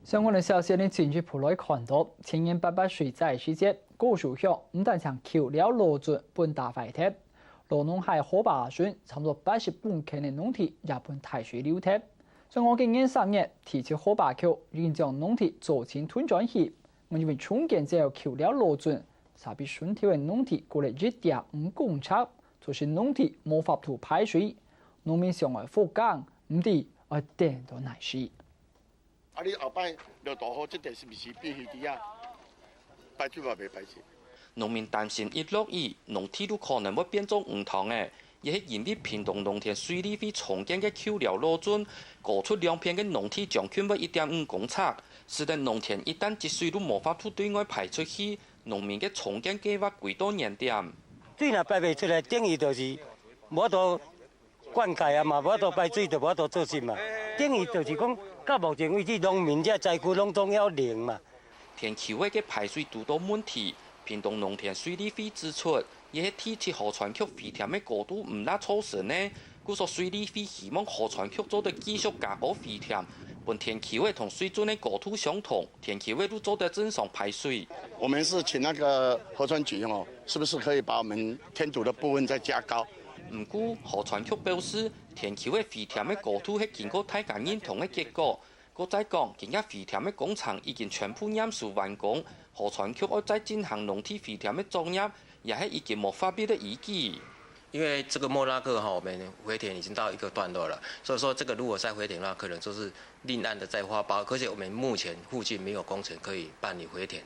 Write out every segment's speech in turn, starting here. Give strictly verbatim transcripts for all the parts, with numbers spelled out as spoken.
相關个消息，你進一步來看到，前年八八水災時節，高樹鄉毋單淨舊寮老圳分打壞忒，羅東溪河壩脣差毋多八十公頃个農地也分大水流忒。所以今年三月，第七河壩區已經將農地做成屯轉區，因為重建之後舊寮老圳，相比脣頭个農地過了一點五公尺，造成農地無法度排水，農民想愛復耕，毋知愛等到哪時。 啊，你後擺落大雨，這地是毋是變魚池啊？排水嘛袂排水。農民擔心一落雨，農地都可能會變做魚塘个，也係因為屏東農田水利會重建个舊寮老圳，高出兩片个農地將近會一點五公尺，使得農田一旦積水都無法度對外排出去，農民个重建計畫歸到原點。水若排袂出來，等於就是無法度 灌溉啊嘛，無法度排水，就無法度做事嘛。等於就是講，到目前為止，農民這災區攏總猶零嘛。田坵仔个排水堵到問題，屏東農田水利會指出，也係第七河川區肥田个高度毋罅著身呢，故所水利會希望河川區做得繼續加高肥田，分田坵仔同水圳个高度相同，田坵仔就做得正常排水。我們是請那個河川局哦，是不是可以把我們填土的部分再加高？ 毋過，河川局表示，田坵仔肥田个高度係經過大家認同个結果。閣再講，今日肥田个工程已經全部驗收完工，河川局愛再進行農地肥田个作業，也係已經無法律个依據。因為這個莫拉克哈，我們回填已經到一個段落了，所以說這個如果再回填的話，可能就是另案的再發包，而且我們目前附近沒有工程可以辦理回填。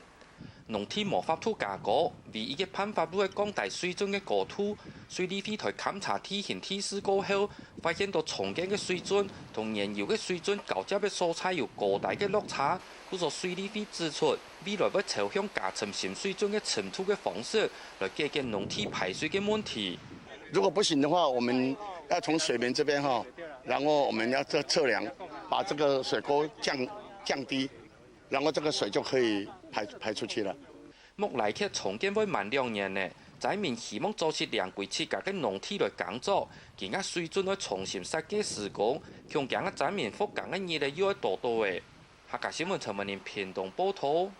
農地無法度加高，唯一个辦法就係降低水圳个高度。水利會在勘查地形地勢過後，發現到重建个水圳同原有个水圳交接个所在有較大个落差，故所水利會指出，未來會朝向加深深水圳个深度个方式，來解決農地排水个問題。如果不行的話，我們要從水面這邊哈，然後我們要測測量，把這個水溝降降低。 然後這個水就可以排排出去了。莫拉克重建會滿兩年呢，災民希望早日領歸自家个農地來耕作，今仔水圳愛重新設計施工，恐驚啊災民復耕个日仔又愛多多咧。客家新聞陳文林屏東報導。